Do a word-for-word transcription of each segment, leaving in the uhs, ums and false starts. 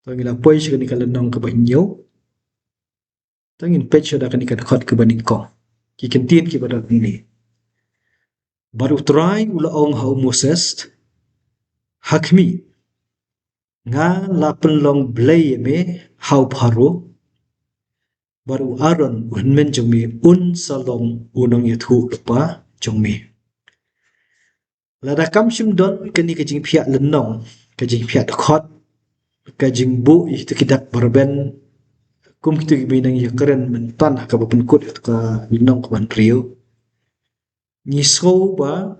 To ngi la poi sha kane ka lynnong kaba hynñiew. To ngin peit shuwa da kane ka dkhot kaba nyngkong. Ki kyntien kiba don hangne. Bad U Trai u la ong ha u Moses, ha khmih, nga la pynlong blei ïa me ha u Pharaoh, bad u Aaron u hynmen jong me un sa long u nongïathuhlypa jong me. Lada kam shym don kane ka jingphiah lynnong, ka jingphiah dkhot, ka jingbuh ïa kito ki dak ba rben, kum kito kiba ngi nang ïakren mynta ha kaba pynkut ïa ka lynnong kaba hynriew, ngi sngew ba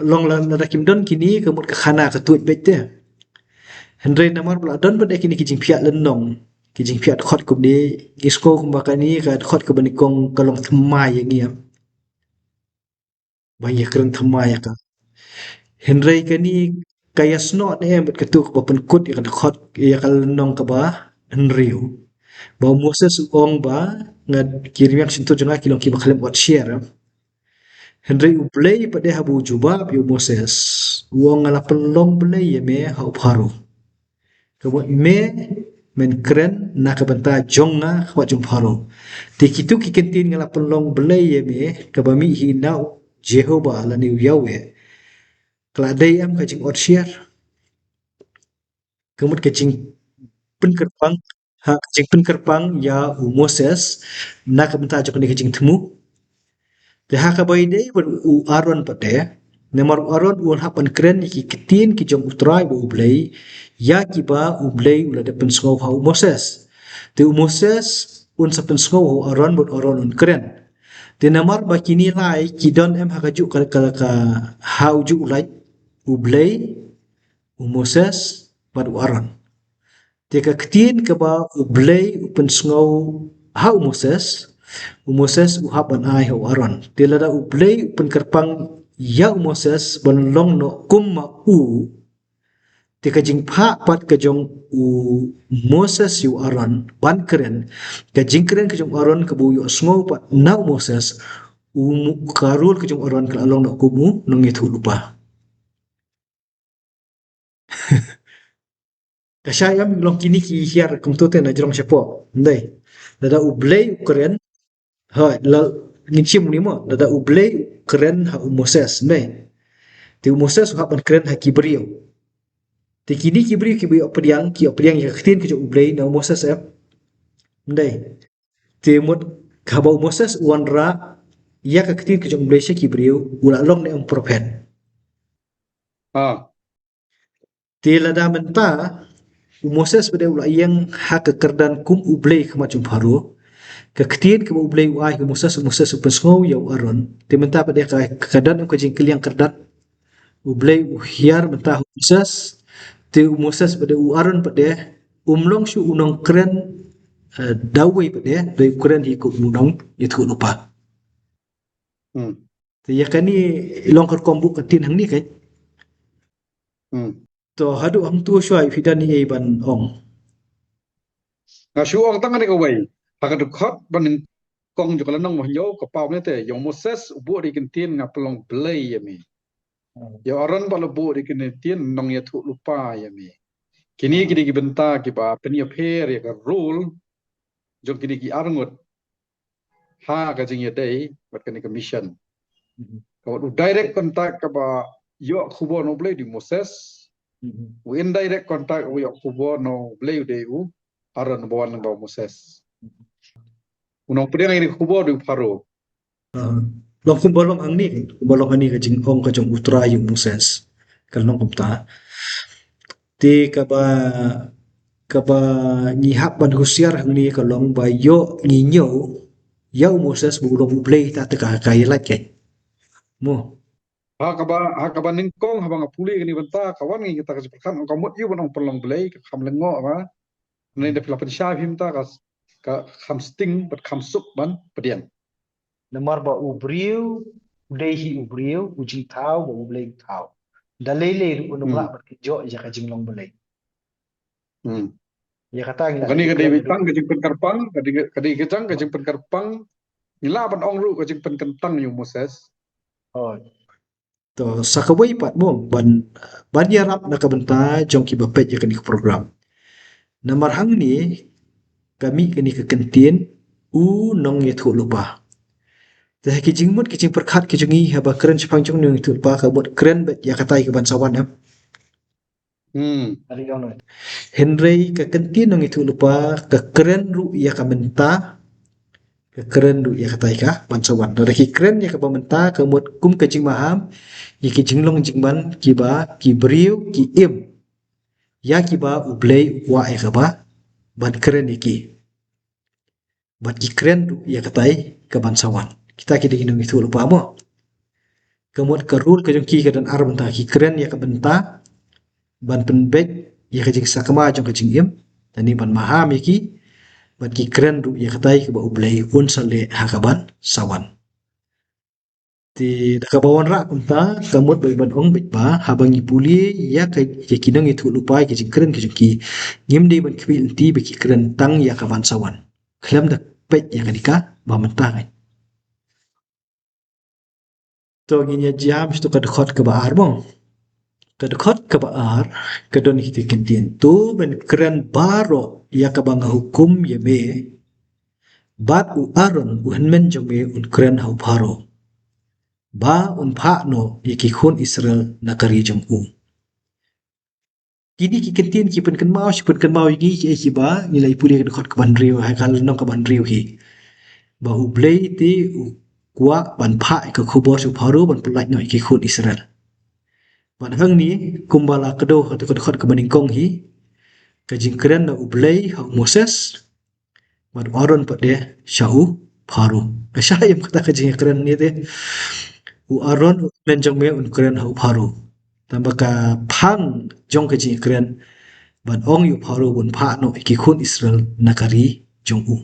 long la, lada kim don kine ka mut ka khana ka tuid beit te. Hynrei namar ba la don pat de kine ki jingphiah lynnong, ki jingphiah dkhot kumne, ngi sngew kumba kane ka dkhot kaba nyngkong ka long thymmai ïa ngi, em. Ba ngi kren thymmai ïa ka. Hynrei kane ka ïasnoh ne em bad kato kaba pynkut ïa ka dkhot, ïa ka lynnong kaba hynriew. Ba u Moses u ong ba, nga, ki rmiang shyntur jong nga ki long kiba khlem ot syiar, em. Hynrei U Blei pat de haba u jubab ïa u Moses, u ong, nga la pynlong blei ïa me ha u Pharaoh. Ka mut me men kren na ka bynta jong nga ha khmat jong u Pharaoh. Te kito ki kyntien nga la pynlong blei ïa me, kaba mih hi na u Jehobah lane u Yahweh, ka la dei em ka jingot syiar? Ka mut ka jingpynkyrpang, ha, ka jingpynkyrpang ïa u Moses na ka bynta jong kane ka jingthmu. Te ha kaba ïadei bad u Aaron pat de, namar u Aaron u hap ban kren ïa ki ktien ki jong U Trai ba U Blei, ïa kiba U Blei u la dep pynsngew ha u Moses. Te u Moses un sa pynsngew ha u Aaron bad u Aaron un kren. Te namar ba kine lai ki don em ha kajuh ka, ka, ka, ha ujuh u lait, U Blei, u Moses bad u Aaron. Te ka ktien kaba U Blei u pynsngew ha u Moses, u Moses u hap ban ai ha u Aaron. Te lada U Blei u pynkyrpang ïa u Moses ban long noh kum ma u, te ka jingphah pat ka jong u Moses ïa u Aaron ban kren, ka jingkren ka jong u Aaron kaba u ïohsngew pat na u Moses, u mu-, ka role ka jong u Aaron ka la long noh kum u nongïathuhlypa. Ka shai em long kine ki hiar kumto te na jrong shapoh. Ndei. Lada U Blei u kren. Hoi, la ngin shim ni mo. Lada U Blei u kren ha u Moses. Ndei. Te u Moses u hap ban kren ha ki briew. Te kine ki briew kiba ïoh pdiang, ki ïoh pdiang ïa ka ktien ka jong U Blei na u Moses em. Ndei. Te mut haba u Moses u wanrah ïa ka ktien ka jong U Blei sha ki briew, u la long ne em prophet. Ah. Te lada mynta u Moses pat de u la ïeng ha ka kyrdan kum U Blei ha khmat jong u Pharaoh. Ka ktien kaba U Blei u ai ha u Moses, u Moses u pynsngew ïa u Aaron. Te mynta pat de ka, ka don em ka jingkylliang kyrdan. U Blei u hiar mynta ha u Moses. Te u Moses pat de, u Aaron pat de um long shuh u nongkren, eh, da uwei pat de, dei u kren hi kum u nongïathuhlypa. Hmm. Te ïa kane long ka rukom buh ka ktien hangne kein. Hmm. To haduh hangto shuwa phi don ei ei ban ong? Nga shu ong tang kane kawei. Ha ka dkhot ba nyngkong jong ka lynnong ba hynñiew ka paw ne te, ïa u Moses u buh da ki ktien, nga pynlong blei ïa me. Hmm. Ïa u Aaron pat la buh da ki ktien, nongïathuhlypa ïa me. Kine ki dei ki bynta kiba pynïapher ïa ka role jong kine ki arngut ha ka jingïadei bad kane ka mission. Mhm. Ka wat u direct contact kaba ïoh khubor na U Blei u dei u Moses. Mhm. U indirect contact kaba ïoh khubor na U Blei u dei u Aaron, ba wan lyngba u Moses. Mhm. U nongpdiang ïa kane ka khubor u dei u Pharaoh. Ah, long kumba long hangne, kumba long hangne ka jingong ka jong U Trai ïa u Moses. Ka long kumta. Te kaba, kaba ngi hap ban husiar hangne ka long ba ïoh ngi ñiew ïa u Moses ba u long U Blei, ta te ka, ka ïalait kein. Mo. Ha kaba, ha kaba nyngkong haba nga pule kane bynta ka wan ngi kata ka jingpyrkhat, ka mut ïa u ban ong pynlong blei ka kham lyngngoh ba. Hynrei da phi la pynshai hi mynta ka, ka kham sting bad kham suk ban pdiang. Namar ba u briew u dei hi u briew, u jingthaw ba U Blei u thaw. Da lei lei ruh u nang lah ban kynjoh ïa ka jinglong blei. Hmm. Ïa kata ngi lah kane ka dei tang ka jingpynkyrpang, ka dei, ka dei ka jang ka jingpynkyrpang. Ngi lah ban ong ruh ka jingpynkyntang ïa u Moses. Oh. To sa kawei pat mo ban, ban ïarap na ka bynta jong kiba peit ïa kane ka program. Namar hangne ka mih kane ka kyntien u nongïathuhlypa. Te ha ki jingmut ki jingpyrkhat ki jong ngi haba kren shaphang jong u nongïathuhlypa ka mut kren beit ïa katai kaban sa wan, em. Hmm. Hynrei ka kyntien nongïathuhlypa ka kren ruh ïa ka mynta, ka kren ruh ïa katai kaban sa wan. Lada ki kren ïa kaba mynta ka mut kum ka jingmaham ïa ki jinglong jingman kiba ki briew ki im, ïa kiba U Blei u kwah ïa kaba ban kren ïa ki. Bad ki kren ruh ïa katai kaban sa wan. Kita ki dei ki nongïathuhlypa mo. Ka mut ka rul ka jong ki ka don ar bynta, ki kren ïa ka bynta ban pynbeit ïa ka jingsakma jong ka jingim, lane ban maham ïa ki, bad ki kren ruh ïa katai kaba U Blei un sa leh ha kaban sa wan. Te da kaba wanrah kumta ka mut ba ban ong beit ba haba ngi pule ïa ka, ïa ki nongïathuhlypa, ïa ki jingkren ki jong ki, ngim dei ban khmih lynti ba ki kren tang ïa kaban sa wan, khlem da peit ïa kane kaba mynta ngi. To ngin ïa jam sha ka dkhot kaba ar mo. Ka dkhot kaba ar ka don kita ki kyntien: To men kren baroh ïa kaba nga hukum ïa me, bad u Aaron u hynmen jong me un kren ha u Pharaoh, ba un phah noh ïa ki khun Israel na ka ri jong u. Kine ki kyntien ki pynkynmaw, ki pynkynmaw ïa ngi kiei kiba ngi la ïa pule ha ka dkhot kaba hynriew, ha ka lynnong kaba hynriew hi, ba U Blei te u kwah ban phah ïa ka khubor sha u Pharaoh ban pyllait noh ïa ki khun Israel. Bad hangne kumba la kdew ha ka dkhot kaba nyngkong hi, ka jingkren na U Blei ha u Moses, bad u Aaron pat de sha u Pharaoh. Ka shai em kata ka jingkren ne te? U Aaron u hynmen jong me un kren ha u Pharaoh. Tangba ka phang jong ka jingkren ban ong ïa u Pharaoh un phah noh ïa ki khun Israel na ka ri jong u.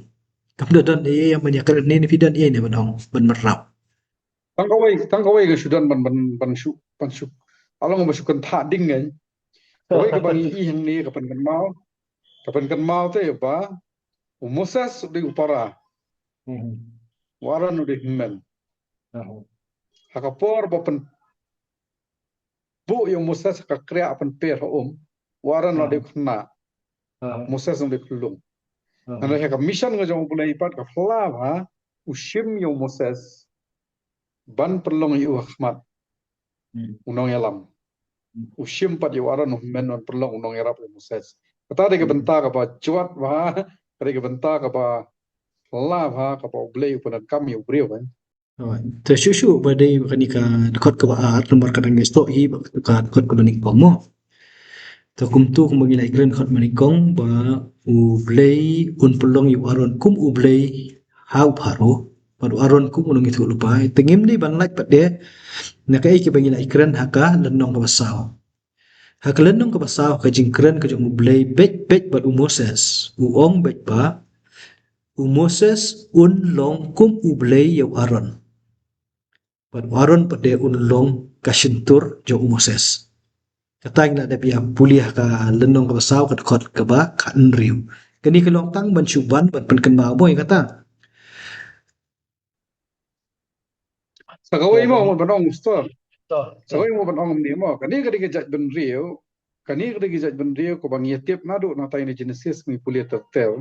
Kam da don ei ei ban ïakren ne, ne phi don ei ei ban ong ban marap. Tang kawei, tang kawei ka shu don ban, ban, ban shu, ban shu, along ban shu kynthah ding ngan. Kawei kaba ngi ïohi hangne ka pynkynmaw, ka pynkynmaw te ba u Moses u dei u para. Mhm. U Aaron u dei u hynmen. Aha. Ha ka por ba pynbuh ïa u Moses ha ka kriah pynper ha um, u Aaron la dei u khynnah. Aha. Moses u dei u khyllung. Aha. Hynrei ha ka mission ka jong U Blei pat ka phylla ba u shim ïa u Moses ban pynlong ïa u ha khmat u nongïalam. U shim pat ïa u Aaron u hynmen ban pynlong u nongïarap ïa u Moses. Kata dei ka bynta kaba jwat bha, ka dei ka bynta kaba phylla bha kaba U Blei u pyndonkam ïa u briew, kan. Te shuh shuh ba dei ba kane ka dkhot kaba ar, namar ka dang ïasoh hi bad ka dkhot kaba nyngkong mo. Te kumta kumba ngi la ïakren dkhot ba nyngkong ba U Blei un pynlong ïa u Aaron kum u blei ha u Pharaoh, bad u Aaron kum u nongïathuhlypa. Te ngim dei ban lait pat de na kaei kaba ngi la ïakren ha ka lynnong kaba saw. Ha ka lynnong kaba saw, ka jingkren ka jong U Blei beit beit bad u Moses, u ong beit ba u Moses un long kum u blei ïa u Aaron, bad u Aaron pat de un long ka shyntur jong u Moses. Kata ngi la dep ïa pule ha ka lynnong kaba saw, ka dkhot kaba khathynriew. Kane ka long tang ban shu ban, ban pynkynmaw mo ïa kata. Sa kawei mo, mo ban ong, Mister. Sa kawei mo ban ong ne mo. Kane ka dei ka jaitbynriew. Kane ka dei ka jaitbynriew kaba ngi ïa tip naduh na tai na Genesis ngi pule ter ter.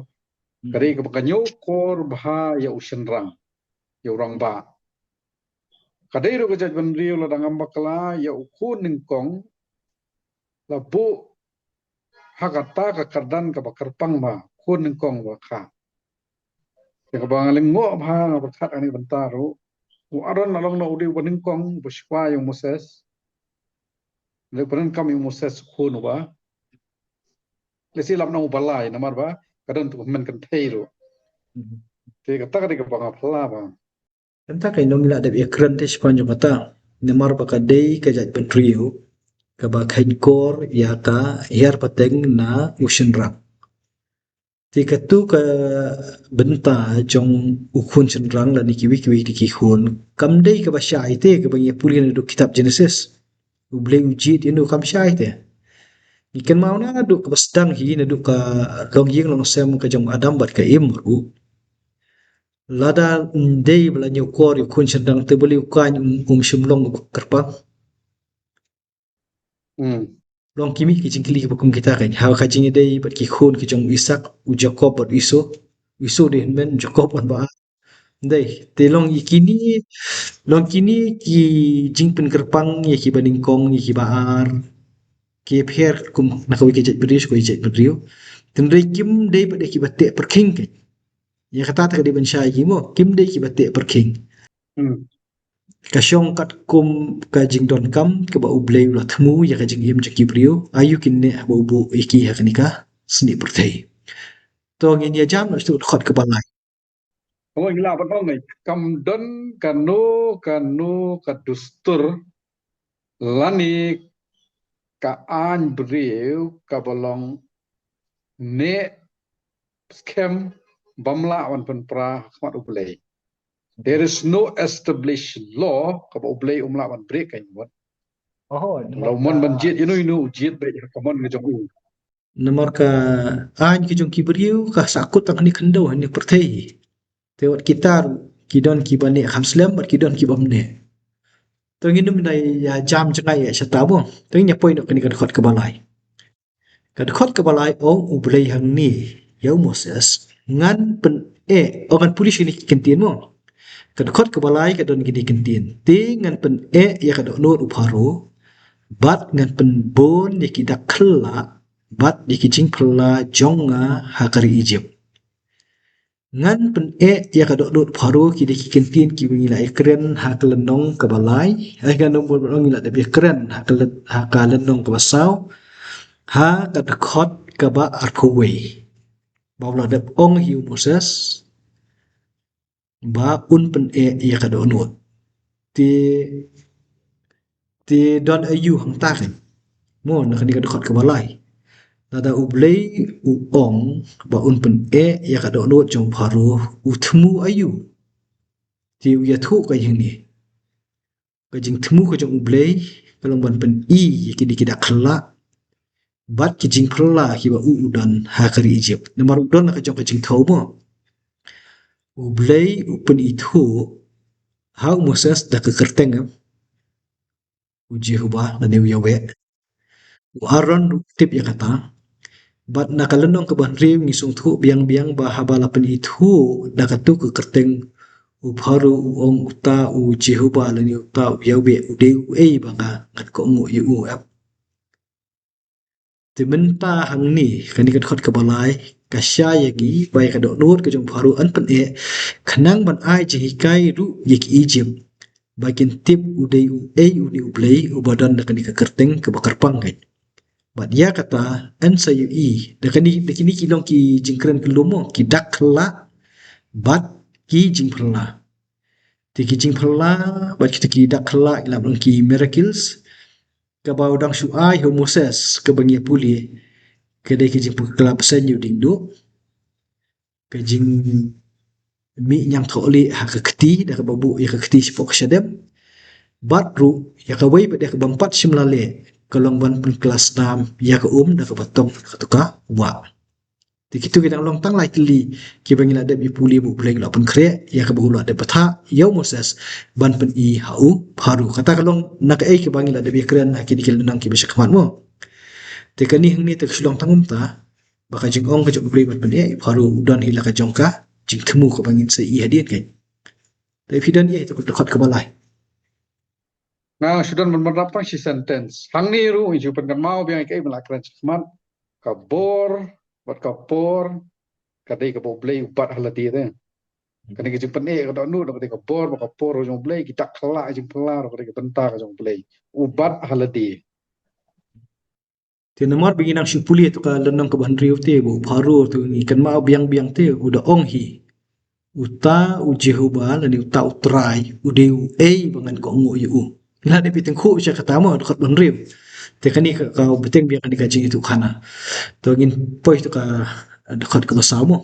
Ka dei kaba ka ñiewkor bha ïa u shynrang, ïa u rangbah. Ka dei ruh ka jaitbynriew lada ngam bakla ïa u khun nyngkong la buh ha kata ka kyrdan kaba kyrpang ba khun nyngkong ba kha. Ïa kaba nga lyngngoh bha nga pyrkhat ha kane ka bynta ruh, u Aaron la long noh u dei uba nyngkong uba shu kwah ïa u Moses. Lei pyndonkam ïa u Moses u khun uba, lehse lap nang uba lai namar ba ka don tu hynmen kynthei ruh. Te kata ka dei kaba nga phylla bha. Kata ka ngi la dep ïakren te shaphang jong kata, namar ba ka dei ka jaitbynriew kaba kheiñkor ïa ka hiar pateng na u shynrang. Te katu ka bynta jong u khun shynrang lane kiwei kiwei de ki khun kam dei kaba shai te, kaba ngi ïa pule naduh kitab Genesis. U Blei u jied ïa u kam shai te. Ngi kynmaw naduh kaba sdang hi, naduh ka longïing longsem ka jong Adam bad ka Im ruh, lada ym dei ba la ñiewkor ïa u khun shynrang te balei u Kain um, um shym long u kyrpang. Hmm. Long ki mih ki jingkylli kiba kum kita kein. Ha ka jingïadei bad ki khun ki jong u Isak, u Jakob bad u Esau. U Esau dei hynmen, Jakob wan ba ar. Dei, te long ïa kine, long kine ki jingpynkyrpang ïa kiba nyngkong, ïa kiba ar. Ki pher kum na kawei ka jaitbynriew sha kawei ka jaitbynriew. Hynrei kim dei pat ïa kiba teh pyrkhing kein. Ïa kata te ka dei ban shai ïa ki mo, kim dei kiba teh pyrkhing. Hmm. Ka shong katkum ka jingdonkam kaba U Blei u la thmu ïa ka jingim jong ki briew, aïu kin neh haba u buh ïa ki ha kane ka snieh pyrthei. To ngin ïa jam noh sha ka dkhot kaba lai. Kaba ngi lah ban ong, eh, kam don kano kano ka dustur lane ka aiñ briew kaba long neh skhem bym lah ban pynpra ha khmat U Blei. There is no established law kaba U Blei um lah ban break kein mo. Oh, la u mon ban jied ïano ïano u jied beit ha ka mon ka jong u. Namar ka aiñ ka jong ki briew ka sahkut tang ha kane ka khyndew, ha kane ka pyrthei. Te wat kita ruh ki don kiba neh kham slem bad ki don kibym neh. To ngin ym da ïa jam jngai ïa shata mo. To ngin ïa poi noh kane ka dkhot kaba lai. Ka dkhot kaba lai ong U Blei hangne ïa u Moses, ngan pyneh, oh, ngan pule shane ki kyntien mo. Ka dkhot kaba lai ka don kine ki kyntien. Te ngan pyneh ïa ka dohnud u Pharaoh, bad ngan pynbun ïa ki dak khyllah bad ïa ki jingphylla jong nga ha ka ri Ijipt. Ngan pyneh ïa ka dohnud u Pharaoh, ki dei ki kyntien kiba ngi la ïakren ha ka lynnong kaba lai. Ai, ka nombor ba ngi la dep ïakren ha ka lyn-, ha ka lynnong kaba saw, ha ka dkhot kaba arphew wei. Ba u la dep ong ha u Moses ba un pyneh ïa ka dohnud. Te, te don aïu hangta kein mo, na kane ka dkhot kaba lai? Lada U Blei u ong ba un pyneh ïa ka dohnud jong u Pharaoh, u thmu aïu? Te u ïathuh ka hangne. Ka jingthmu ka jong U Blei ka long ban pyni ïa kine ki dak khyllah bad ki jingphylla kiba u u don ha ka ri Ijipt. Namar u don la ka jong ka jingthew mo. U Blei u pynithuh ha u Moses da ka kyrteng, em, u Jehobah lane u Yahweh. U Aaron ruh u tip ïa kata. Bad na ka lynnong kaba hynriew ngi sngewthuh biang biang ba haba la pynithuh da kato ka kyrteng u Pharaoh, u ong uta u Jehobah lane uta u Yahweh u dei uei ba nga ngan kohnguh ïa u, em. Te mynta hangne, kane ka dkhot kaba lai ka shai ïa ngi ba ïa ka dohnud ka jong u Pharaoh yn pyneh, khnang ban ai jinghikai ruh ïa ki Ijipt ba kin tip u dei uei une U Blei uba don da kane ka kyrteng kaba kyrpang kein. Bad ïa kata yn sa ïohi da kane, da kine ki long ki jingkren kyllum mo, ki dak khyllah bad ki jingphylla. Te ki jingphylla bad kita ki dak khyllah ki la long ki miracles. Kaba u dang shu ai ha u Moses kaba ngi ïa pule, ka dei ka jingpynkhlad bseiñ ïa u diengduh, ka jingmih ñiangthohlieh ha ka kti da kaba buh ïa ka kti shapoh ka shadem. Bad ruh ïa kawei pat de kaba ym pat shym la leh, ka long ban pynkylla snam ïa ka um da kaba tong ha kato ka wah. Te kito ki dang long tang lai tylli kiba ngi la dep ïa pule ba U Blei u la pynkhreh, ïa kaba u la dep bthah ïa u Moses ban pyni ha u Pharaoh. Kata ka long na kaei kaba ngi la dep ïakren ha kine ki lynnong kiba sha khmat mo. Te kane hangne te ka shu long tang kumta, ba ka jingong ka jong U Blei ban pyneh ïa u Pharaoh u don hi la ka jong ka jingthmu kaba ngin sa ïohi hadien kein. Te phi don ïa ito ka dkhot kaba lai. Nga shu don ban ban rap tang shi sentence. Hangne ruh ngi shu pynkynmaw biang ïa kaei ba la kren sha khmat. Ka bor bad ka por ka dei kaba U Blei u bat ha lade te. Kane ka jingpyneh ka dohnud ka dei ka bor bad ka por jong U Blei, ki dak khyllah jingphylla ka dei ka bynta ka jong U Blei. U bat ha lade. Te namar ba ngi nang shu pule ïa to ka lynnong kaba hynriew te, ba u Pharaoh te ngi kynmaw biang biang te u da ong hi, uta u Jehobah lane uta u Trai u dei uei ba ngan kohnguh ïa u. Ngi la dep ïa tyngkhuh sha kata mo, dkhot ba hynriew. Te kane ka, ka bteng biang kane ka jingïathuhkhana. To ngin poi to ka dkhot kaba saw mo.